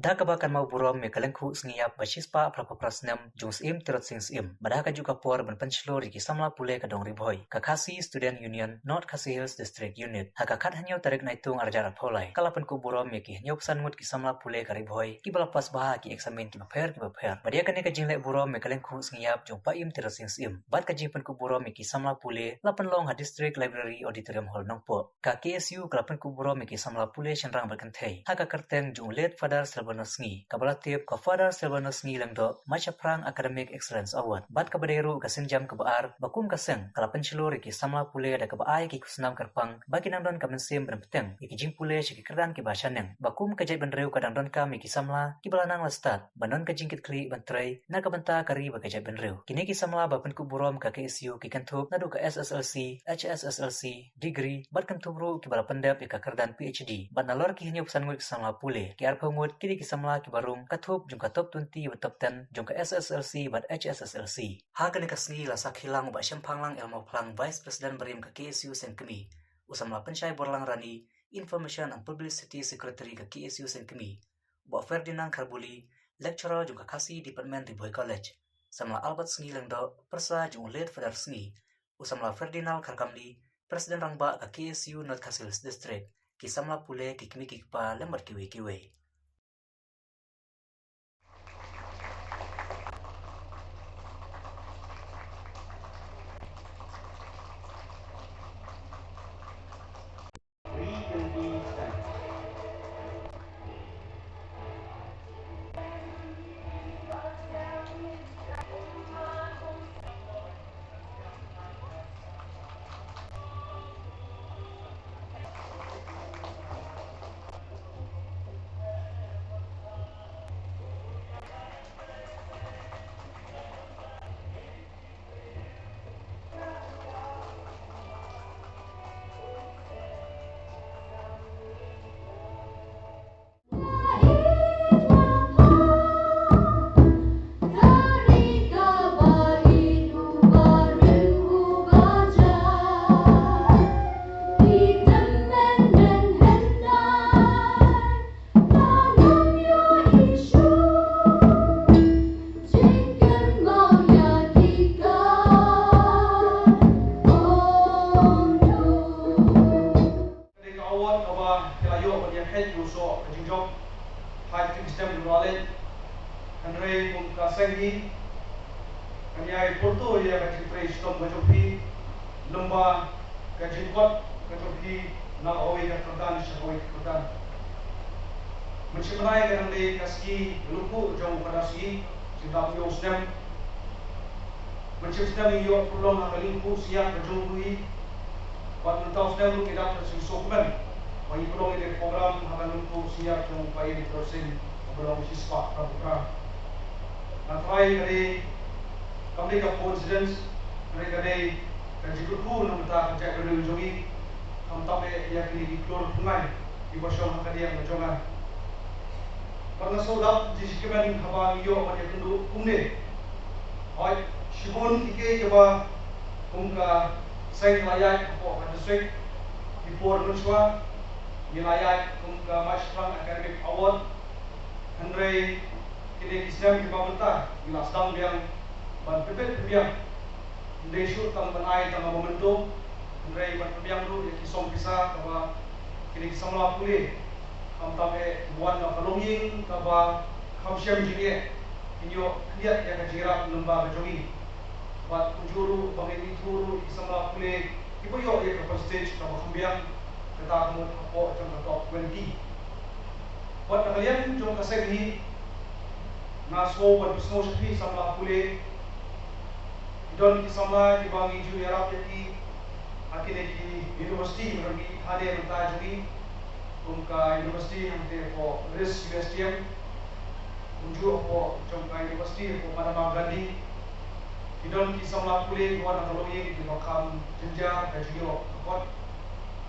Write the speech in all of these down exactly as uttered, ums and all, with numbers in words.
Ka kaba kynmaw burom ïa ka lyngkhuh sngi ïap ba shispah phra phew phra snem jong u Syiem Tirot Sing Syiem, bad ha kajuh ka por ban pynshlur ïa ki samla pule ka dong Ri Bhoi, ka Khasi Student Union, North Khasi Hills District Unit, ha ka khathynñiew tarik Naitung arhajar arphew lai, ka la pynkup burom ïa ki hynñiewphew san ngut ki samla pule ka Ri Bhoi kiba la pass bha ha ki eksamin kiba pher kiba pher. Bad ïa kane ka jingleh burom ïa ka lyngkhuh sngi ïap jong u Syiem Tirot Sing Syiem bad ka jingpynkup burom ïa ki samla pule la pynlong ha District Library Auditorium Hall Nongpoh. Ka K S U ka la pynkup burom ïa ki samla pule shynrang bad kynthei ha ka kyrteng jong u Late Father Silvanus Sngi, kaba la tip ka Father Silvanus Sngi Lyngdoh Mashaphrang Academic Excellence Award. Bad kaba dei ruh ka sienjam kaba ar ba kum ka seng ka la pynshlur ïa ki samla pule da kaba ai ki khusnam kyrpang ba kin nang don ka mynsiem ban bteng ïa ki jingpule sha ki kyrdan kiba shaneng, ba kum ka jaitbynriew ka dang donkam ïa ki samla kiba la nang la stad ban don ka jingkitkhlieh ban trei na ka bynta ka ri bad ka jaitbynriew. Kine ki samla ba pynkup burom ka K S U ki kynthup naduh ka S S L C, H S S L C, degree, bad kynthup ruh kiba la pyndep ïa ka kyrdan P H D. Bad nalor ki hynñiewphew san ngut ki samla pule, ki arphew ngut ki dei ki samla kiba rung ka thup jong ka top twenty bad top ten jong ka S S L C bad H S S L C. Ha kane ka sngi la sakhi lang u Bah Shemphanglang L Mawphlang, Vice President barim ka K S U Seng Kmie, u samla Pynshai Borlang Rani, Information and Publicity Secretary ka K S U Seng Kmie, u Bah Ferdinand Kharbuli, Lecturer jong ka Khasi Department Ri Bhoi College, samla Albert Sngi Lyngdoh, pyrsa jong u Late Father Sngi, u samla Ferdinand Kharkamli, President Rangbah ka K S U North Khasi Hills District, ki samla pule, ki kmie ki kpa lem bad kiwei kiwei. Ka dei ka award kaba ki la ïoh ban ïa kheit ïa u soh ka jingjop ha ki snem kiba la leit. Hynrei kum ka seng hi, ngan ïai pyrto ïa ka jingtrei shitom ka jong phi, lem bad ka jingkot ka jong phi na kawei ka kyrdan sha kawei ka kyrdan. Mynshem bnai ka dang dei ka sngi lyngkhuh jong u Father Sngi, jingdap hynñiew snem. Mynshem snem ngi ïoh pynlong ha ka lyngkhuh sngi ïap ka jong u hi. Bad mynta u snem ruh ngi dap sha ka jingsngewkmen ba ngi pynlong ïa ka program ha ka lyngkhuh sngi ïap jong u Bah Ïew Tirot Sing kaba long shispah phra phew phra. Nga tharai ka dei, kam dei ka coincidence, hynrei ka dei ka jingkyrkhu na ka bynta ka jaitbynriew jong ngi, khamtam eh ïa kine ki klur pynlait kiba shong ha ka diang ka jong nga. Bad nga sngewdap jingshikmen haba ngi ïoh ban ïakynduh kumne. Hooid, shibun kiei kiei kiba kum ka seng la ïaid hapoh ka district, ki por mynshuwa ngi la ïaid kum ka Mashphrang Academic Award. Hynrei kine ki snem kiba mynta ngi la sdang biang ban pynbeit pynbiang. Ym dei shuh tang ban ai tang ka memento, hynrei ban pynbiang ruh ïa ki song pisa kaba kine ki samla pule, khamtam eh kiba wan na ka longïing kaba kham shem jingeh, kin ïoh khyndiat ïa ka jingïarap lyngba ka jong ngi. Bad kumjuh ruh ba ngin ithuh ruh ïa ki samla pule kiba ïoh ïa ka prestige kaba kham biang, kata ka mut hapoh jong ka top twenty. Bad na ka liang jong ka seng hi, nga sngew ban pynsngew sha phi samla pule, ki don ki samla kiba ngi ju ïarap ïa ki ha kine ki university ba ngi ïoh hangne mynta jong ngi, kum ka university hangtei hapoh Rice U S T M, kumjuh hapoh jong ka university hapoh Mahatma Gandhi. Ki don ki samla pule kiba wan na ka longïing kiba kham jynjar ka jingïoh ka kot.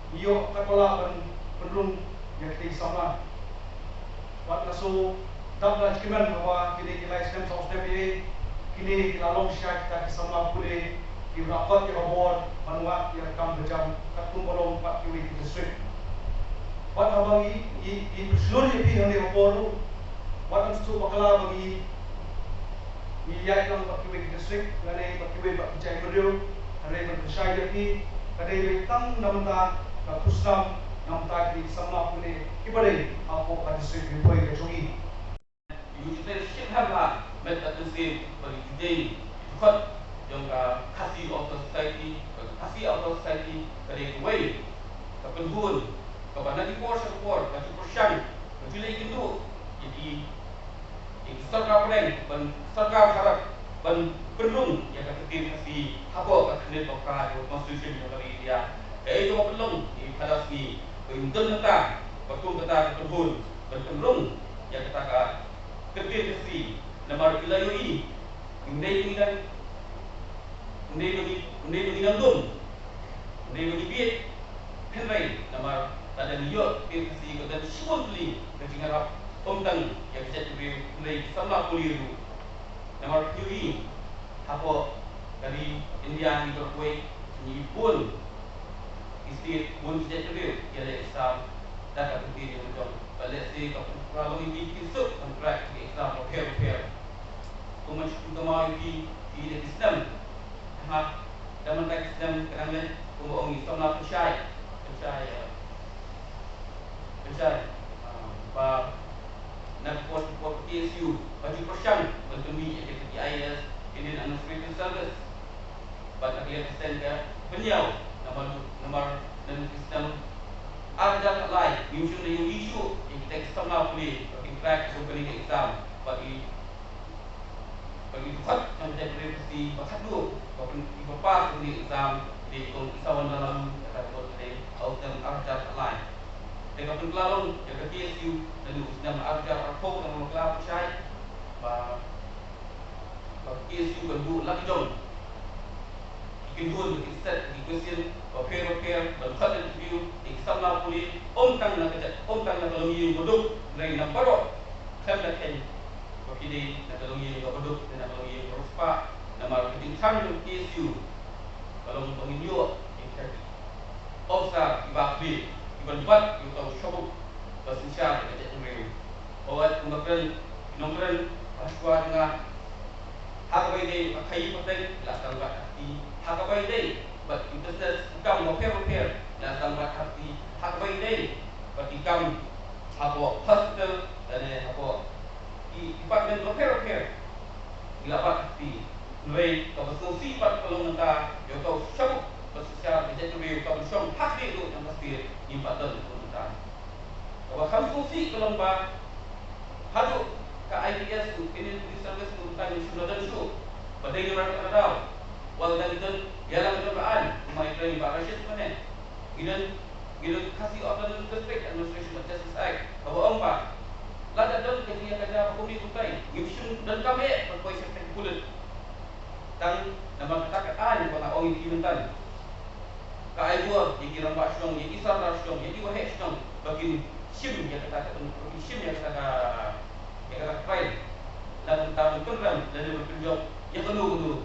Ngi ïoh katba lah ban pynrung ïa kine ki samla. Bad nga sngewdap da jingkmen haba kine ki lai snem saw snem ei ei, kine ki la long shisha kita ki samla pule kiba la kot ïa ka bor ban wad ïa ka kam ka jam katkum ba long pat kiwei ki district. Bad haba ngi, ngi, ngi pynshlur ïa phi hangne ha por ruh, Wat ym sngewbha bakla ba ngi, ngi ïaid lang bad kiwei ki district lane bad kiwei bad ki jaitbynriew. Hynrei ban pynshai ïa phi, ka dei ba tang na bynta ka khusnam, na bynta ki samla pule kiba dei hapoh ka district Ri Bhoi ka jong ngi. Ïa u jingtei shit ha la met ka tu sim ba ngi dei ki dkhot jong ka Khasi Authors' Society, ka Khasi Authors' Society ka dei kawei ka kynhun kaba na ki por sha ki por ka ju pyrshang, ka ju leh ïa ki kynduh ïa ki, ïa ki sorkar pdeng, ban sorkar Bharat ban pynrung ïa ka ktien Khasi hapoh ka khyrnit ba phra jong ka Constitution jong ka ri India. Kaei kaba pynlong ïa phi da sngi ba ngim don kata, ba kum kata ka kynhun ban pynrung ïa kata ka ktien Khasi, namar ki la ïohi, ym dei ba ngi dang, ym dei ba ngi, ym dei ba ngi dang dum, ym dei ba ngi bieit. Hynrei namar lada ngi ïoh ktien Khasi ka don shibun tylli ka jingïarap, ym tang ïa ka jaitbynriew hynrei ki samla pule ruh. Namar phi ïohi, hapoh ka ri India ngi don kawei, ngi bun ki state, bun ki jaitbynriew ki leh exam da ka ktien jong ki. Bad lehse ka pynlong ïa ki, ki suk ban crack ki exam bapher bapher. Kumba shu kynmaw ïa ki, ki da ki snem. Ha, da man ka ki snem ka dang leh, kumba ong ngi samla pynshai, pynshai, eh, pynshai, ah, ba na ka por, ka por K S U ba ju pyrshang ban pynmih ïa ka I A S, Indian Administrative Service. Bad na ka liang ka seng ka pynïaw namar, namar na ka snem ar hajar khatlai ngim shym la ïohi shuh ïa kita ki samla pule ba kin crack ïa kane ka exam. Bad i, bad i dkhot jong ka jaitbynriew Khasi ba khatduh ba pyn, ba pass ïa kane ka exam dei i kong Isawandar Laloo, kata ka dei ha u snem ar hajar khatlai. Te ka pynkylla long ïa ka K S U naduh u snem ar hajar arphew, tang ba la pynshai ba ba K S U kan buh la ki jong ki kyndon, ki set ki question bapher bapher, ban khot interview ïa ki samla pule, ym tang na ka jait, ym tang na ka longïing baduk, hynrei na baroh, khlem da kheiñ ba ki dei na ka longïing ka baduk ne na ka longïing ka riewspah. Namar ka jingthrang jong K S U ka long ba ngin ïoh ïa ki officer kiba khlieh, kiban bat ïa uta u shabuk ba synshar ïa ka jaitbynriew. Hooid, kumba kren ki nongkren ba shuwa jong nga, ha kaba ïadei bad khaii pateng la sdang bat ha kti, ha kaba ïadei bad ki business, ki kam bapher bapher la sdang bat ha kti, ha kaba ïadei bad ki kam hapoh hospital lane hapoh ki department bapher bapher ngi la bat ha kti. Hynrei kaba sngewsih pat ka long mynta ïa uta u shabuk ba synshar ïa ka jaitbynriew kaba shong ha khlieh ruh jong ka state ngim pat don ruh mynta. Kaba kham sngewsih ka long ba haduh ka I P S ruh, Indian Police Service ruh mynta ngim shym la don shuh. Ba dei namar kata ka daw, wat la ngi don ïalam jong ka aiñ, kumba i kren i Bah Rashid mynne, ngi don, ngi don Khasi Autonomous District Administration and Justice Act kaba ong ba lada don ka jingïakajia ba kumne kumtai, ngim shym donkam eh ban poi sha kyrteng pulit. Tang namar kata ka aiñ ba nga ong ïa ki mynta ka ai bor ïa ki rangbah shnong, ïa ki sordar shnong, ïa ki waheh shnong ba kin shim ïa kata ka, ba kin shim ïa kata ka, ïa kata ka crime, na ka bynta ban pynrem lane ban pynjop ïa kano kano ruh.